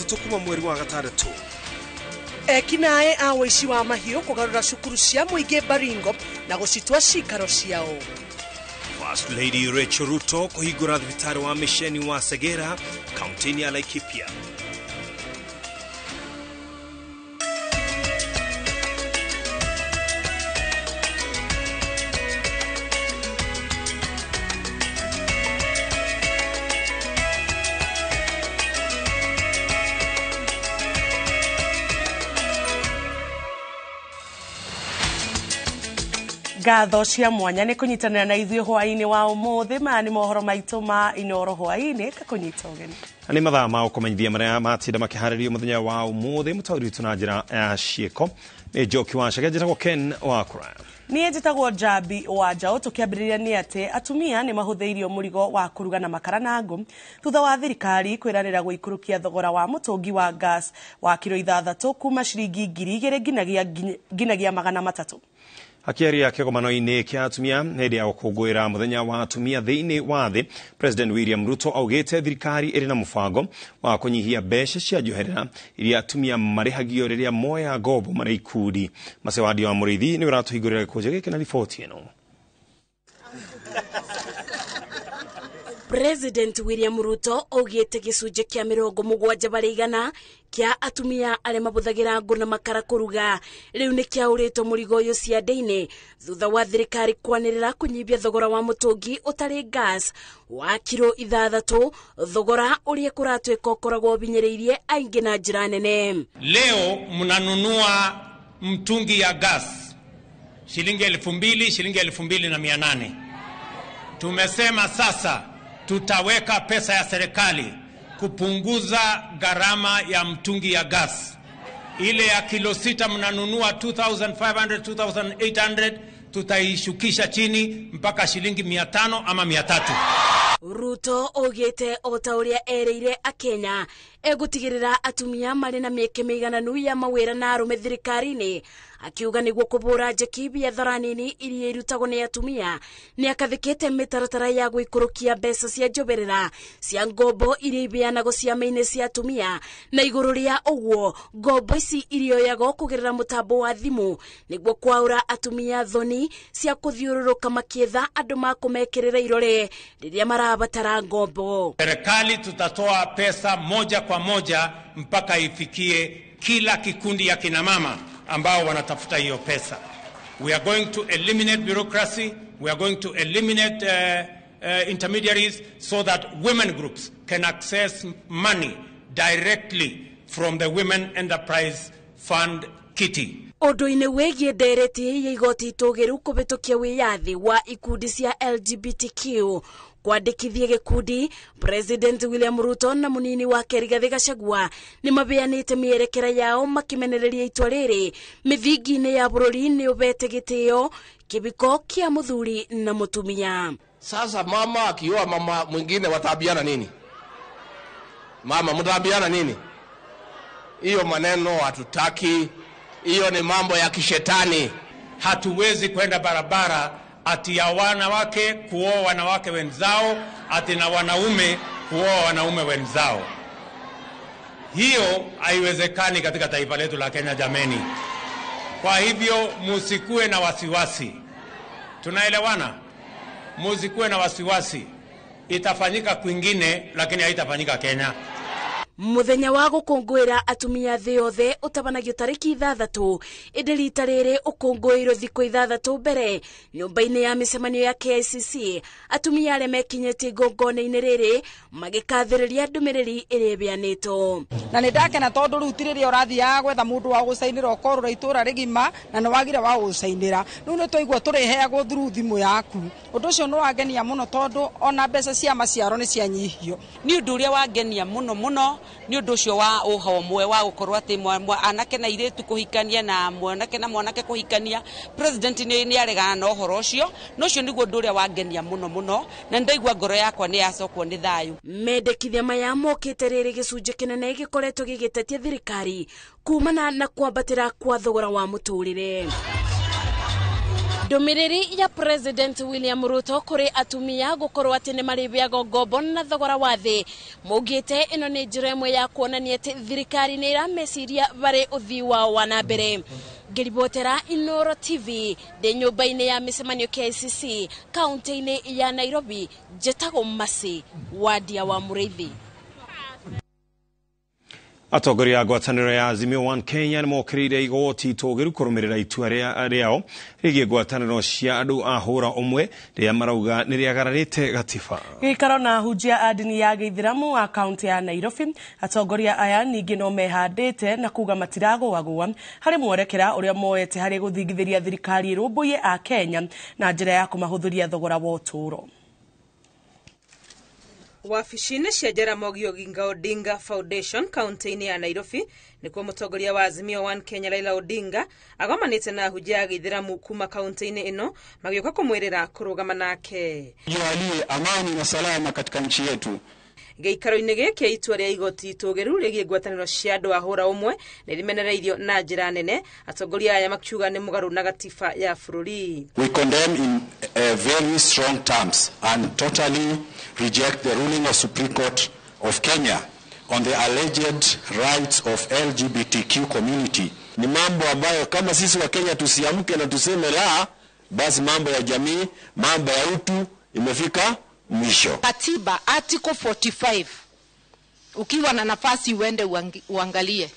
3 kuma mweri wa 6. Ekinae a wĩici wa mahiũ kũgarũra cukuru cia mũingĩ Baringo na gũcitua cikaro ciao. First Lady Rachel Ruto kũhingũra thibitarĩ wa misheni wa Segera kaunti-inĩ ya Laikipia. Ngatho cia mwanya nĩ kũnyitanĩra na ithuĩ hwaĩ-inĩ wa ũmũthĩ. Maya nĩ mohoro maitũ ma Inooro hwaĩ-inĩ, kakũnyita ũgeni. Nĩ mathaa ma ũkũmenyithia marĩa matinda makĩharĩrio mũthenya wa ũmũthĩ. Mũtaũri witũ na njĩra ya ciĩko nĩ Njoki wa Chege, njĩtagwo Ken wa Kũraya. Niĩ njĩtagwo Njambi wa Njaũ. Tũkĩambĩrĩria nĩ atĩ atumia nĩ mahũthĩirio mũrigo wa kũruga na makara na ngũ thutha wa thirikari kwĩranĩra gũikũrũkia thogora wa mũtũngi wa gas wa kiro 6 kuma ciringi 2000 nginagia 300. Akiaria kĩgomano-inĩ kĩa atumia hĩndĩ ya gũkũngũĩra mũthenya wa atumia thĩinĩ wa thĩ, President William Ruto augĩte thirikari ĩrĩ na mũbango wa kũnyihia mbeca cia njoherera iria atumia marĩhagio rĩrĩa moya ngombo marĩ ikundi. Macewandio wa Mũrĩithi nĩ ũratũhingũrĩra gĩkũnjo gĩkĩ na riboti ĩno. President William Ruto augĩte gĩcunjĩ kĩa 70% kĩa atumia arĩa mahũthagĩra ngũ na makara kũruga rĩu nĩ kĩaũrĩtwo mũrigo ũyũ ciande-inĩ thutha wa thirikari kwanĩrĩra kũnyihia thogora wa mũtũngi ũtarĩ gas wa kiro 6, thogora ũrĩa kũratuĩka ũkoragwo ũhinyĩrĩirie aingĩ na njĩra nene. Leo mnanunua mtungi ya gas shilingi 2000, shilingi 2800. Tumesema sasa tutaweka pesa ya serikali kupunguza gharama ya mtungi ya gas. Ile ya kilo 6 mnanunua 2500, 2800, tutaishukisha chini mpaka shilingi 500 ama 300. Ruto augĩte o ta ũrĩa erĩire Akenya egũtigĩrĩra atumia marĩ na mĩeke mĩigananu ya mawĩra na arũme thirikari-inĩ, akiuga nĩguo kũbũra njeki biathara nini iria irutagwo nĩ atumia nĩ akathĩkĩte mĩtaratara ya gũikũrũkia mbeca cia njoberera cia ngombo iria ibeanagwo ciama-inĩ cia atumia, na igũrũ rĩa ũguo ngombo ici irioyagwo kũgerera mũtambo wa thimũ nĩguo kwaũra atumia thoni cia kũthiũrũrũka makĩetha andũ makũmekĩrĩra irore rĩrĩa marabatara ngombo. Serikali tutatoa pesa moja kwa moja mpaka ifikie kila kikundi ya kina mama ambao wanatafuta hiyo pesa. We are going to eliminate bureaucracy, we are going to eliminate intermediaries so that women groups can access money directly from the Women Enterprise Fund kitty. Ũndũ-inĩ wĩgiĩ ndereti ya igoti itũgĩru kũhĩtũkia wĩyathi wa ikundi cia LGBTQ kwandĩkithia gĩkundi, President William Ruto na mũnini wake Rigathĩ Gachagua nĩ mabeanĩte mĩerekera yao makĩmenereria itua rĩrĩ mĩthingi-inĩ ya bũrũri nĩ ũbete gĩtĩo kĩbiko kĩa mũthuri na mũtumia. Sasa mama akioa mama mwingine wataambiana nini? Mama mtaambiana nini? Hiyo maneno hatutaki. Hiyo ni mambo ya kishetani. Hatuwezi kwenda barabara ati ya wanawake kuoa wanawake wenzao, ati na wanaume kuoa wanaume wenzao. Hiyo haiwezekani katika taifa letu la Kenya jameni. Kwa hivyo msikue na wasiwasi. Tunaelewana? Msikue na wasiwasi. Itafanyika kwingine lakini haitafanyika Kenya. Mũthenya wa gũkũngũĩra atumia thĩ yothe ũtabanagio tarĩki 6, ĩndĩ rita rĩrĩ ũkũngũĩirwo thikũ 6 mbere nyũmba-inĩ ya mĩcemanio ya KICC. Atumia arĩa mekinyĩtie igongona-inĩ rĩrĩ magĩkathĩrĩria ndũmĩrĩri ĩrĩa ĩbeanĩtwo. Na nĩ ndakena tondũ rĩu ti rĩrĩa ũrathiaga gwetha mũndũ wa gũcainĩra ũkorũra itũra rĩgima na nĩ wagire wa gũcainĩra. Rĩu nĩ twaigua tũrĩheagwo through thimũ yaku. Ũndũ ũcio nĩ wangenia mũno tondũ ona mbeca cia maciaro nĩ cianyihio. Nĩ ũndũ ũrĩa wangenia mũno mũno nĩ ũndũ ũcio wa ũhamwe wa gũkorwo atĩ anake na airĩtu kũhikania na mwanake na mwanake kũhikania. President nĩ aregana na ũhoro ũcio, na ũcio nĩguo ũndũ ũrĩa wangenia mũno mũno, na nĩndaigua ngoro yakwa nĩ yacokwo nĩ thayũ. Mendekithia maya mokĩte rĩrĩ gĩcunjĩ kĩnene gĩkoretwo gĩgĩtetia thirikari kumana na kwambatĩra kwa thogora wa mũtũrĩre. Ndũmĩrĩri ya President William Ruto kũrĩ atumia gũkorwo atĩ nĩ marĩheagwo ngombo na thogora wa thĩ maugĩte ĩno nĩ njĩra ĩmwe ya kuonania atĩ thirikari nĩ ĩrameciria varĩ ũthii wao wa na mbere. Ngĩribotera Inooro TV ndĩ nyũmba-inĩ ya mĩcemanio KICC kaunti-inĩ ya Nairobi, njĩtagwo Mercy Wandia wa Mũrĩithi. Atongoria a ngwatanĩro ya Azimio One Kenya nĩ mokĩrĩire igoti itũgĩru kũrũmĩrĩra itua rĩao rĩgiĩ ngwatanĩro cia andũ a hũra ũmwe rĩrĩa marauga nĩ rĩagararĩte gatiba. Gĩikaro na ahunjia a ndini ya gĩithĩramu a kaunti ya Nairobi, atongoria aya ningĩ no mehandĩte na kuga matiragũagũa harĩ mwerekera ũrĩa moete harĩ gũthingithĩria thirikari ĩrũmbũiye a Kenya na njĩra ya kũmahũthĩria thogora wa ũtũũro. Wabici-inĩ cia Jaramogi Oginga Odinga Foundation kaunti-inĩ ya Nairobi nĩkuo mũtongoria wa Azimio One Kenya Raila Odinga agomanĩte na ahunjia a gĩithĩramu kuma kaunti-inĩ ĩno magĩũka kũmwĩrĩra kũrũgama nake. Jalie amani na salama katika nchi yetu. Gĩikaro-inĩ gĩkĩ itua rĩa igoti itũgĩru rĩgiĩ ngwatanĩro cia andũ a hũra ũmwe nĩ rĩmenereirio na njĩra nene, atongoria aya makiuga nĩ mũgarũ na gatiba ya bũrũri. We condemn in very strong terms and totally reject the ruling of Supreme Court of Kenya on the alleged rights of LGBTQ community. Ni mambo ambayo kama sisi wa Kenya tusiamke na tuseme la, basi mambo ya jamii, mambo ya utu imefika mwisho. Katiba article 45, ukiwa na nafasi uende uangalie.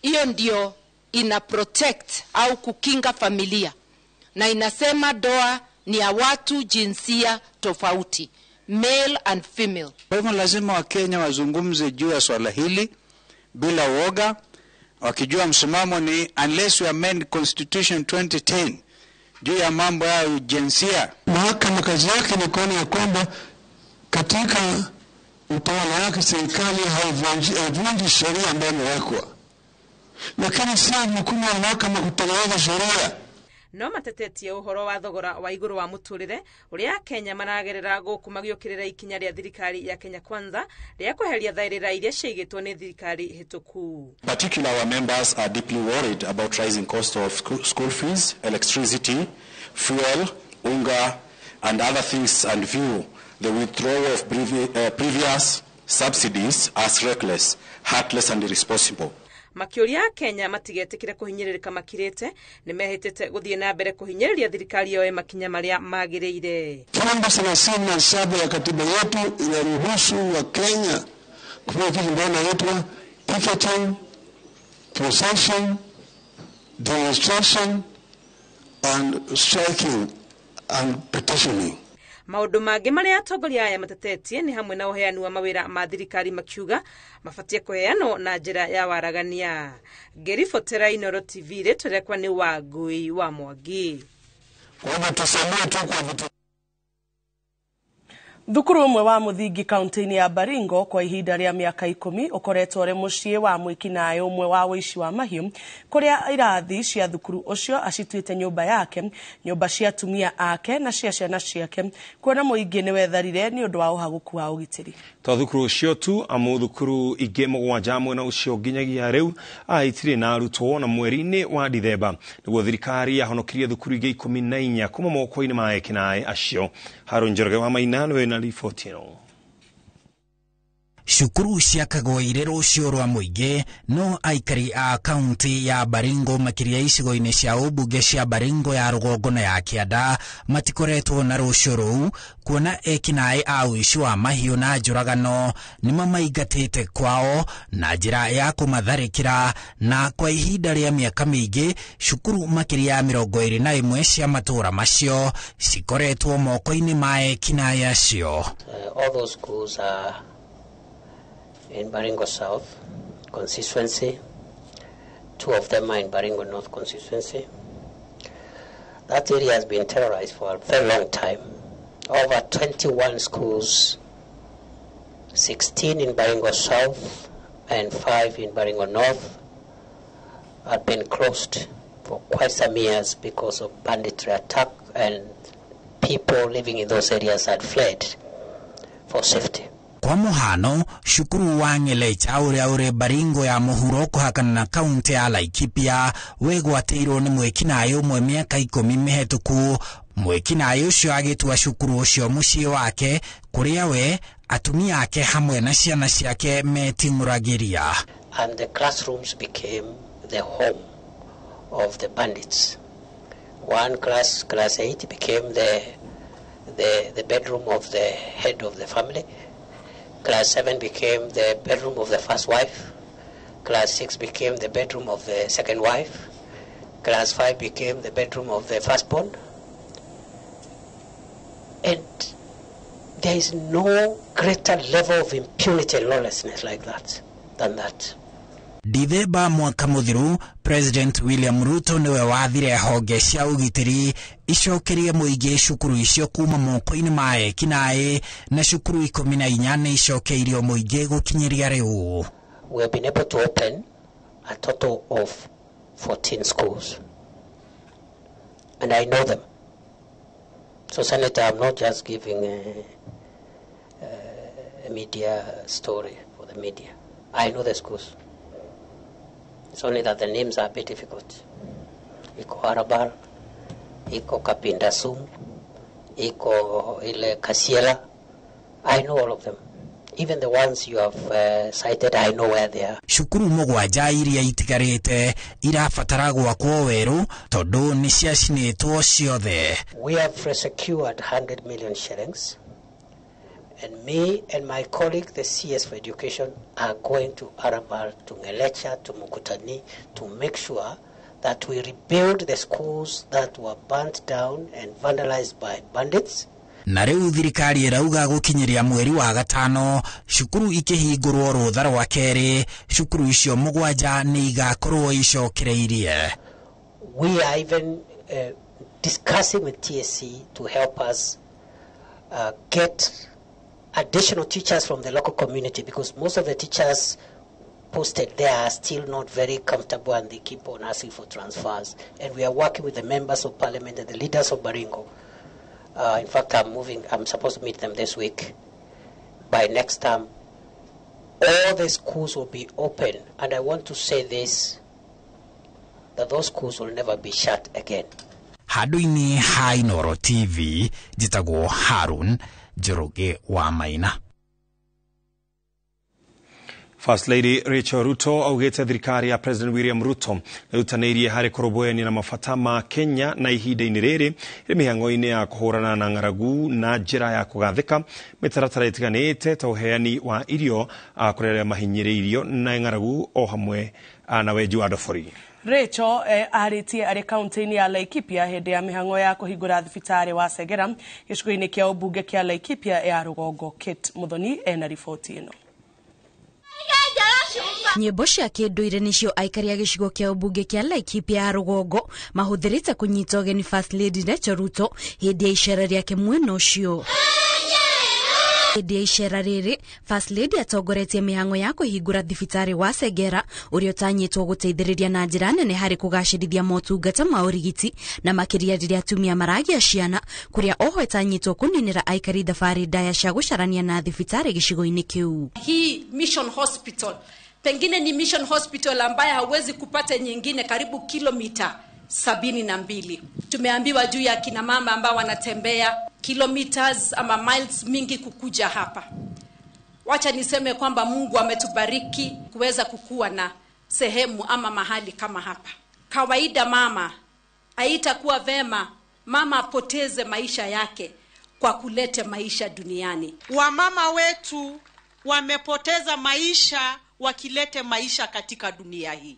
Hiyo ndio ina protect au kukinga familia. Na inasema doa ni ya watu jinsia tofauti, male and female. Kwa hivyo lazima Wakenya wazungumze juu ya swala hili bila woga, wakijua msimamo ni unless we amend Constitution 2010 juu ya mambo ya jinsia. Mahakama kazi yake ni kuona ya kwamba katika utawala wake serikali haivunji sheria ambayo imewekwa, lakini sio jukumu la mahakama kutengeneza sheria. No matetetie ũhoro wa thogora wa igũrũ wa mũtũrĩre ũrĩa Kenya maragerera gũkũ magĩũkĩrĩra ikinya rĩa thirikari ya Kenya Kwanza rĩa kweheria thaĩrĩra iria ciaigĩtwo nĩ thirikari hĩtũku. Particularly our members are deeply worried about rising cost of school fees, electricity, fuel, unga and other things, and view the withdrawal of previous subsidies as reckless, heartless and irresponsible. Makĩũria Kenya matigetĩkĩre kũhinyĩrĩrĩka makirĩte nĩ mehĩtĩte gũthiĩ na mbere kũhinyĩrĩria thirikari yoe makinya marĩa magĩrĩire. Fungu 37 ya katiba yetu inaruhusu wa Kenya kufanya kitu ambacho inaitwa picketing, procession, demonstration and striking and petitioning. Maũndũ mangĩ marĩa atongoria aya matetetie nĩ hamwe na ũheani wa mawĩra ma thirikari makiuga mabatie kũheanwo na njĩra ya waragania. Ngĩribotera Inooro TV rĩtwa rĩakwa nĩ Wangui wa Mwangi. Thukuru ũmwe wa mũthingi kaunti-inĩ ya Baringo kwa ihinda rĩa mĩaka 10 ũkoretwo ũrĩ mũciĩ wa mwĩkinaĩ ũmwe wa ũici wa mahiũ, kũrĩa irathi cia thukuru ũcio acituĩte nyũmba yake, nyũmba cia atumia ake na cia ciana ciake, kuona mũingĩ nĩ wetharire nĩ ũndũ wa ũhagũku wa ũgitĩri. To thukuru ũcio tu, amu thukuru ingĩ 7 mwena ũcio nginyagia rĩu itirĩ na arutwo, na mweri-inĩ wa Dithemba nĩguo thirikari yahonokirie thukuru ingĩ 14 kuma moko-inĩ ma ekinaĩ acio. Harũ Njoroge wa Maina nĩwe na riboti ĩno. Cukuru ciakagwo irĩ rũciũ rwa mũingĩ, no aikari a kaunti ya Baringo makĩria icigo-inĩ cia ũmbunge cia Baringo ya rũgongo na ya kĩanda matikoretwo na rũciũ rũu, kuona ekinaĩ a ũici wa mahiũ na njũragano nĩmamaingatĩte kwao na njĩra ya kũmatharĩkĩra, na kwa ihinda rĩa mĩaka mĩingĩ cukuru makĩria ya 21 cia matũũra macio cikoretwo moko-inĩ ma ekinaĩ acio. All those schools are in Baringo South constituency. 2 of them are in Baringo North constituency. That area has been terrorized for a very long time. Over 21 schools, 16 in Baringo South and 5 in Baringo North, have been closed for quite some years because of banditry attack, and people living in those areas had fled for safety. Kwa Kwa mũhano, cukuru wa Ng'elecha ũrĩa ũrĩ Baringo ya mũhuro kũhakana na kaunti ya Laikipia wĩgwatĩirwo nĩ mwĩkinaĩ ũmwe mĩaka 10 mĩhetũku. Mwĩkinaĩ ũcio agĩtua cukuru ũcio mũciĩ wake, kũrĩa we, atumia ake hamwe na ciana ciake meting'ũragĩria. And the classrooms became the home of the bandits. One class, class 8, became the bedroom of the head of the family. Class 7 became the bedroom of the first wife. Class 6 became the bedroom of the second wife. Class 5 became the bedroom of the firstborn. And there is no greater level of impunity and lawlessness like that than that. Dithemba mwaka mũthiru, President William Ruto niwe wathire honge cia ũgitĩri icokerie mũingĩ cukuru icio kuma moko-inĩ ma ekinaĩ, na cukuru 14 nĩ icokeirio mũingĩ gũkinyĩria rĩu. We have been able to open a total of 14 schools, and I know them. So, Senator, I'm not just giving a media story for the media. I know the schools. It's only that the names are a bit difficult. Iko Arabal, iko Kapindasum, iko ile Kasiela. I know all of them. Even the ones you have cited, I know where they are. Cukuru mũgwanja iria itigarĩte irabatara gwakwo werũ tondũ nĩ ciacinĩtwo ciothe. We have secured 100 million shillings, and me and my colleague, the CS for Education, are going to Arabal, to Ng'elecha, to Mukutani, to make sure that we rebuild the schools that were burnt down and vandalized by bandits. Na rĩu thirikari ĩrauga gũkinyĩria mweri wa gatano cukuru ikĩhingũrwo rũtha rwa kerĩ, cukuru icio mũgwanja nĩ igakorwo icokereirie. We are even discussing with TSC to help us get additional teachers from the local community, because most of the teachers posted there are still not very comfortable and they keep on asking for transfers. And we are working with the members of parliament and the leaders of Baringo. In fact, I'm supposed to meet them this week. By next time, all the schools will be open. And I want to say this, that those schools will never be shut again. Handũ-inĩ ha Inooro TV, njĩtagwo Harun Njoroge wa Maina. First Lady Rachel Ruto augĩte thirikari ya President William Ruto ĩrutanĩirie harĩ kũrũmbũyania na mabata ma Kenya na ihinda-inĩ rĩrĩ rĩ mĩhang'o-inĩ ya kũhũrana na ng'aragu na njĩra ya kũgathĩka mĩtaratara ĩtiganĩte ta ũheani wa irio kũrĩ arĩa mahinyĩrĩirio na ng'aragu o hamwe na wenji wa ndobori. Rachel arĩtie arĩ kaunti-inĩ ya Laikipia hĩndĩ ya mĩhang'o ya kũhingũra thibitarĩ wa Segera gĩcigo-inĩ kĩa ũmbunge kĩa Laikipia ya rũgongo. Kate Muthoni ena riboti ĩno. Nyĩmbo cia kĩndũire nĩcio aikari a gĩcigo kĩa ũmbunge kĩa Laikipia ya rũgongo mahũthĩrĩte kũnyita ũgeni First Lady Rachel Ruto hĩndĩ ya icera rĩake mwena ũcio. Hĩndĩ ya icera rĩrĩ, First Lady atongoretie mĩhang'o ya kũhingũra thibitarĩ wa Segera ũrĩa ũtanyĩtwo gũteithĩrĩria na njĩra nene harĩ kũgacĩrithia motungata ma ũrigiti na makĩria rĩrĩa atumia maragĩa ciana, kũrĩa oho ĩtanyĩtwo kũninĩra aikari thabarĩ ndaya cia gũcarania na thibitarĩ gĩcigo-inĩ kĩu. Hii Mission Hospital pengine ni Mission Hospital ambaye hauwezi kupata nyingine karibu kilomita 72. Tumeambiwa juu ya kina mama ambao wanatembea kilometers ama miles mingi kukuja hapa. Wacha niseme kwamba Mungu ametubariki kuweza kukua na sehemu ama mahali kama hapa. Kawaida mama haitakuwa vema mama apoteze maisha yake kwa kulete maisha duniani. Wamama wetu wamepoteza maisha wakilete maisha katika dunia hii.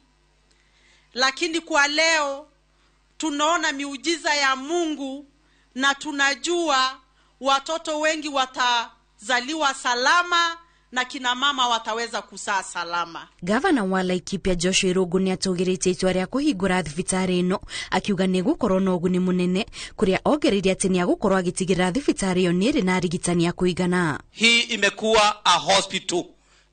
Lakini kwa leo tunaona miujiza ya Mungu na tunajua watoto wengi watazaliwa salama na kina mama wataweza kuzaa salama. Gavana wa Laikipia Joshua Irungu nĩ atũgĩrĩtie itua rĩa kũhingũra thibitarĩ ĩno akiuga nĩ gũkorwo na ũguni mũnene, kũrĩa ongereire atĩ nĩ agũkorwo agĩtigĩrĩra thibitarĩ ĩyo nĩ ĩrĩ na arigitani a kũigana. Hii imekuwa a hospital.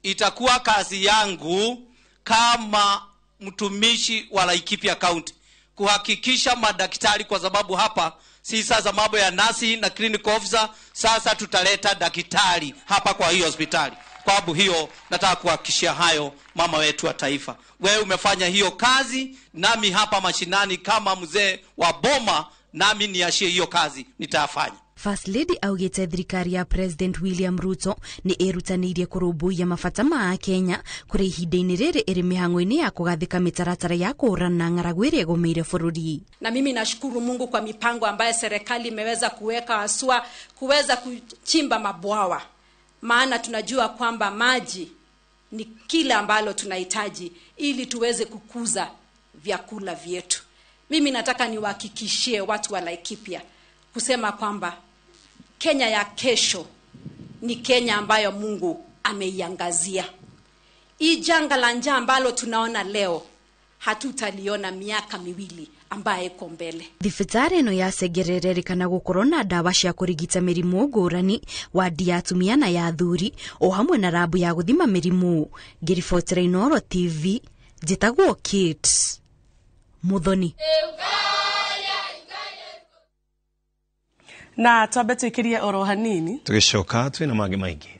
Itakuwa kazi yangu kama mtumishi wa Laikipia County kuhakikisha madaktari, kwa sababu hapa Si sasa mambo ya nasi na clinical officer, sasa tutaleta daktari hapa kwa hii hospitali. Kwa sababu hiyo nataka kuhakikishia hayo mama wetu wa taifa. Wewe umefanya hiyo kazi, nami hapa mashinani kama mzee wa boma, nami niashie hiyo kazi nitafanya. First Lady augĩte thirikari ya President William Ruto nĩ ĩrutanĩirie kũrũmbũiya mabata ma Akenya kũrĩ ihinda-inĩ rĩrĩ ĩrĩ mĩhang'o-inĩ ya kũgathĩka mĩtaratara ya kũhũrana na ng'aragu ĩrĩa ĩgũmĩire bũrũri. Na mimi nashukuru Mungu kwa mipango ambayo serikali imeweza kuweka haswa kuweza kuchimba mabwawa, maana tunajua kwamba maji ni kile ambalo tunahitaji ili tuweze kukuza vyakula vyetu. Mimi nataka niwahakikishie watu wa Laikipia kusema kwamba Kenya ya kesho ni Kenya ambayo Mungu ameiangazia. Hii janga la njaa ambalo tunaona leo hatutaliona miaka miwili ambaye iko mbele. Thibitarĩ ĩno ya Sengerere ĩrĩkana gũkorwo na ndawa cia kũrigita mĩrimũ ngũrani, wadi ya atumia na ya athuri, o hamwe na rabu ya gũthima mĩrimũ. Ngĩribotera Inooro TV, njĩtagwo Kate Muthoni. Na twambe twĩkĩrie oro hanini Tũgĩcoka twĩna mangĩ maingĩ.